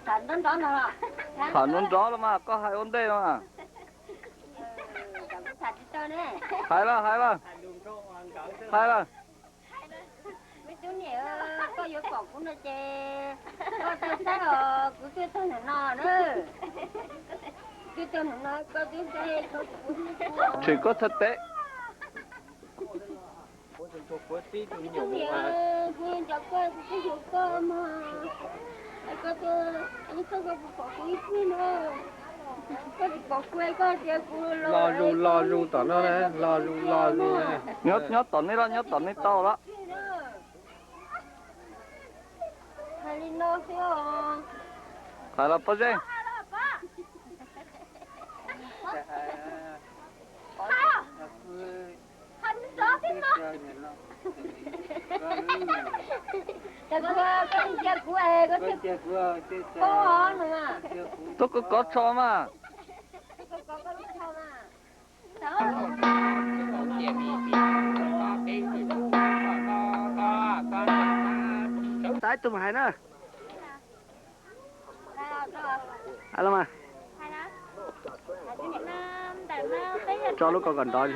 Tham nrov nrov no los? Tham nrov nrov los mas koj hais ua ntej no. Hais lawm, hais lawm, hais lawm. Me tub niam, koj yuav pom kuv no ces koj tuaj saib os, kuv tuaj txog ntawm no na. Kuv tuaj txog ntawm no, koj twb saib, tshwm koj txhais tes. Kuv nco koj, kuv twb xyuas koj mas, koj tuaj, koj puas pom kuv ib pliag na? Koj tsis pom kuv, koj tias kuv los zus los zus tom no, los zus los zus. Nyob tom nej los, nyob tom nej tau los. Hais li no xwb os. Hais los pob zeb. Koj kov tsho mas. Tais tus mas hais na. Tso lub ko kom nrov.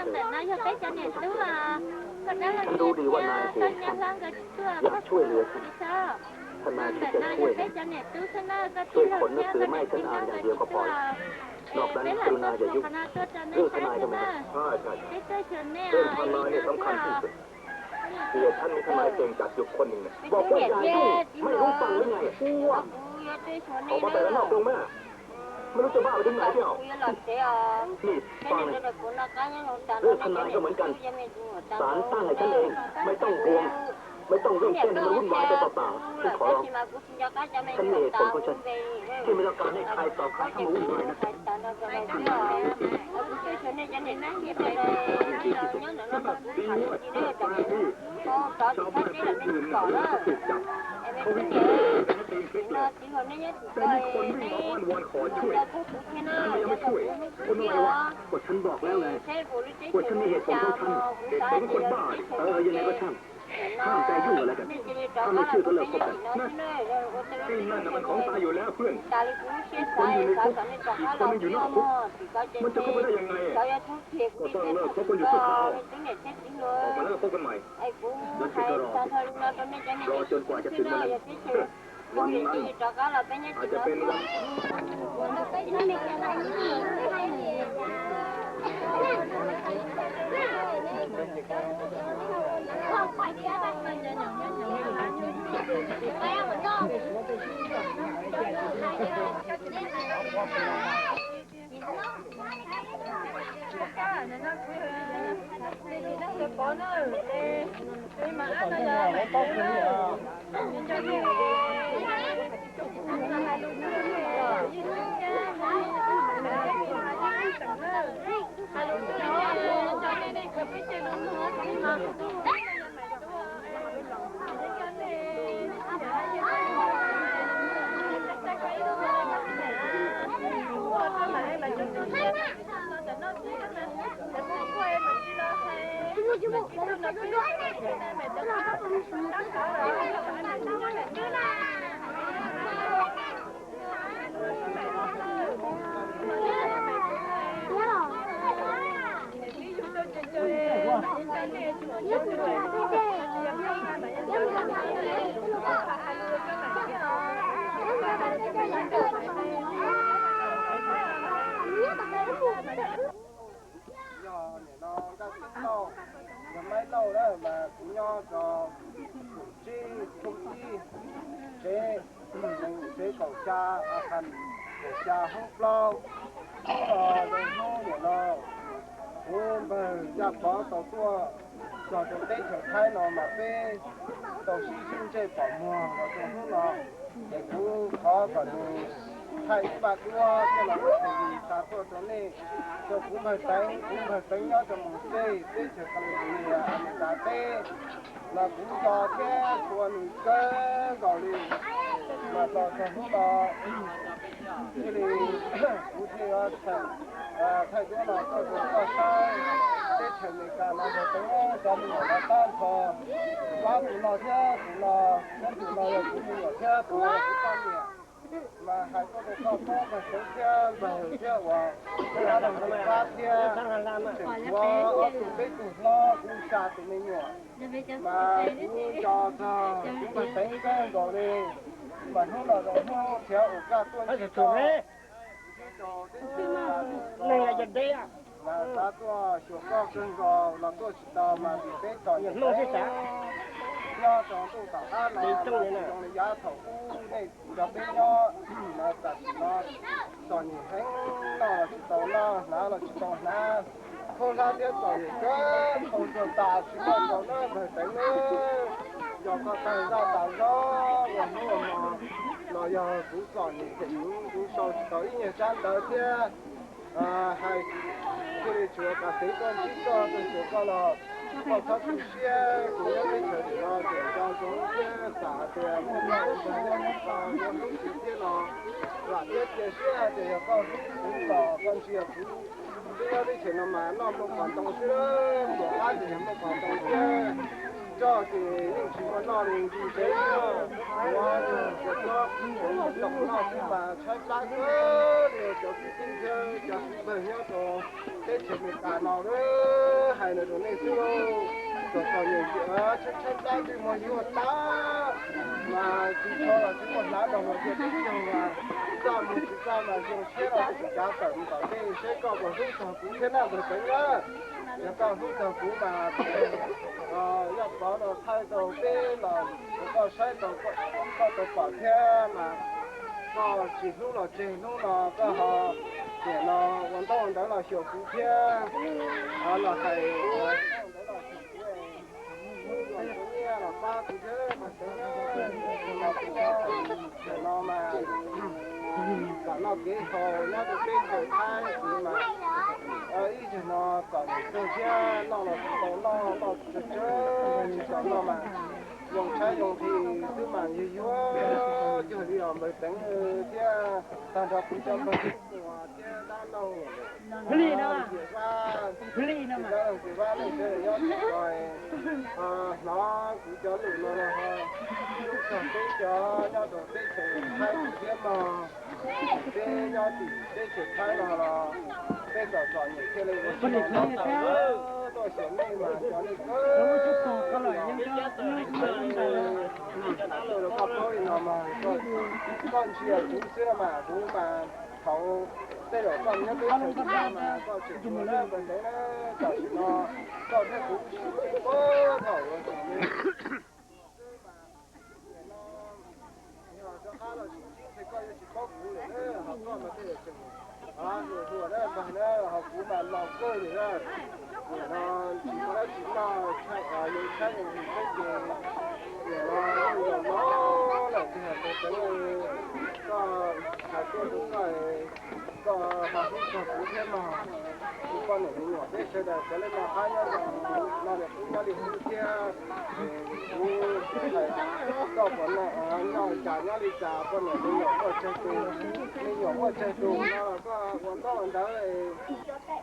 Ntawm no yog peb cov niam tub, koj dab laug thiab koj nyab hlob nkawd tsis tuaj, koj tsis txhob. Ntawm no yog peb cov niam tub xwb na, koj tij laug thiab koj niam tij nkawd tsis tuaj. Es peb lam tuaj txog qhov no tuaj rau nej xwb na. Peb tuaj xyuas nej os, li no xwb os. เสียท่านมีทนายเก่งกาจอยู่คนหนึ่งนะ บอกว่าอย่ายุ่ง ไม่รู้ฟังหรือไง อ้วก ออกมาแต่ละนอกโรงแม่ ไม่รู้จะบ้าไปถึงไหนแล้ว นี่ฟังนะ เรื่องทนายก็เหมือนกัน ศาลตั้งให้ฉันเอง ไม่ต้องห่วง ไม่ต้องเร่งเต้นให้มันวุ่นวายไปเปล่าๆ ฉันขอร้อง ฉันมีเหตุผลของฉัน ที่ไม่ต้องการให้ใครต่อใครเข้ามาวุ่นวายนะ ชาวบ้านคนอื่นน่ะก็ถูกจับ เขาวิ่งหนีไปหาตีนพริกเลย แต่มีคนวิ่งมาอ้อนวอนขอช่วย ทำไมยังไม่ช่วย คนอะไรวะ ก็ฉันบอกแล้วไง ว่าฉันมีเหตุผลของฉัน เหตุผลของคนบ้าดิ เออ ยังไงก็ช่าง ห้ามแกยุ่งอะไรกัน ถ้าไม่เชื่อก็เลิกคบกันนะ ไอ้นั่นน่ะมันของตายอยู่แล้วเพื่อน คนอยู่ในคุก อีกคนนึงอยู่นอกคุก มันจะคบกันได้ยังไง ก็ต้องเลิกคบกันอยู่ชั่วคราว ออกมาแล้วก็คบกันใหม่ เดี๋ยวฉันจะรอ รอจนกว่าจะถึงวันนั้น วันนั้นอาจจะเป็นวัน Yog nim no Nkaj Xeeb Lauj, yog Maib Lauj na, mas kuv nyob rau xyoo tsib thoob ib, tsev, tsev kaum xya, a, kaum xya hoob plaub. Hnub no zoo hnub nim no kuv npawg Yaj Pov tau tuaj txog rau teb chaws Thaib no mas peb tau sib sib ntsej pom muag los rau hnub no, ces kuv thov kom nws thaij ib vaj duab coj los ua txhais tas tuaj rau nej, rau kuv npawg Teev, kuv npawg Teev nyob rau mus tej teb chaws California, Amelikas teb, mas kuv nco thiab tshua nws kawg nkaus li. Mas los txog hnub no thiaj li kuv thiaj thaij duab no tuaj rau koj saib teb chaws Amelikas. Cov me nyuam no tag nrho, pab tus no thiab tus no, thiab tus no yog kuv me nyuam thiab tus no yog kuv poj niam. Mas hais tuaj rau koj paub Npawg Teev thiab Npawg thiab uas pab thiab, tseem tshuav ob tug peb tug hlob kuv xya tus me nyuam. Mas kuv nco txog kuv Npawg Teev kawg nkaus li. Mas hnub no zoo hnub thiab uas kaj tuaj ntsib koj, ntsib rau teb chaws Los Tsuas, mas xav tuaj xyuas koj kawg nkaus los tuaj tsis tau mas vim peb txom nyem heev. Nyob rau ntuj tom qab no mas tsis zoo li yav thaum ub nej nrog peb nyob, mas tam sim no txom nyem heev, noj los tsis tau noj, hnav los tsis tau hnav, khaub hlab thiab txom nyem kawg nkaus, tam sim no txom nyem Npawg Teev, yog koj tag zaj tas zog ua hnub ua hmo los yog kuv txom nyem ces kuv sau tsis tau ib nyuag tsab ntawv thiab hais, thiaj li tsuav kam tev koj ntsib koj tuaj xyuas koj los koj txhob tu siab, kuv nyob teb chaws tim no tseem nco ntsoov thiab xav hais tias muaj koj ua ntej nyob ib tog nyob hlub kuv thiab los vam thiab cia siab hais tias yog koj hlub kuv los koj ntsia kuv twb nyob teb chaws no mas noj muaj qos ntoo xwb, ntuas qab ces yog muaj qos ntoo thiab, tso ces yeej tsis muaj noj li nti ntev, yuav cov tsob tsoom noj xwb mas tshaib plab kawg li cov kwv tij thiab cov kwv npawg nyob rau teb chaws Amelikas no, hais no rau nej xwb lauj. Txom txom nyem ces tshaib tshaib plab ntsej muag yuag tag, mas tsis tshua los tsis muaj hnav nrog luag cia teb chaws mas txaj muag tsis txaj mas zoo siab los tsis kav tawm mus tom ntej, seb koj puas hlub txog kuv thiab na Npawg Teev na. Yog koj hlub txog kuv mas yog pov no thaij rau peb los koj saib tau, koj tau pom thiab mas koj tsis hlub los tseg, hnub no koj ho tiam no ua ntaub ua ntawv los xyuas kuv thiab, los hais ua ntaub ua ntawv los xyuas kuv, hnub no kuv nyiaj los pab kuv thiab Npawg Teev na. Tam no mas kom noj kev haus nyob rau peb teb chaws Thaib kuv mas ib zaug no txom nyem kawg thiab noj los tsis tau noj, noj tsawg tsawg tsis tau noj mas yoo tshaib yoo nqhis xwb mas yog yuav cuag li os Npawg Teev thiab tag nrho kuv cov pawg tub muam thiab dab laug Ntxhias Vaj, Ntxhias Vaj leej twg nyob tim no hnov kuv cov lus no los ho hlub txog peb cov nyob rau teb chaws Thaib thiab mog. Peb nyob tim teb chaws Thaib no los peb txom txom nyem thiaj li ua tsis tau tuaj xyuas nej mas cov nej kawg los dab laug rau koj paub li no mas koj ntsia kuv xwb no mas kuv mas thaum tej zaum koj nyob teb chaws Thaib mas koj tseem ua lawm Npawg Teev na, tam sim no koj thiab kuv sib ntsib puag thaum ua tseem me xwb mas nim no yog rov qab los sib ntsib ces koj yuav tsis paub kuv lawm na, ho koj mas tej zaum tseem hluas hluas na Npawg na, ho kuv mas laus kawg lawm na. Nim no tsis muaj dab tsi noj, yoo tshaib yoo nqhis xwb ces nim no yeej laus laus lawm tiag Npawg Teev, koj hais tuaj rau koj, koj ho hlub txog kuv thiab mog. Kuv poj niam me nyuam peb sawv daws sawv leej no qab nyob zoo, no niam kuv nyob li kuv thiab, kuv hais koj puas noj, nyob li cas nyob li cas, poj niam me nyuam muaj tsawg tus, me nyuam muaj tsawg tus no los koj ua ntaub ua ntawv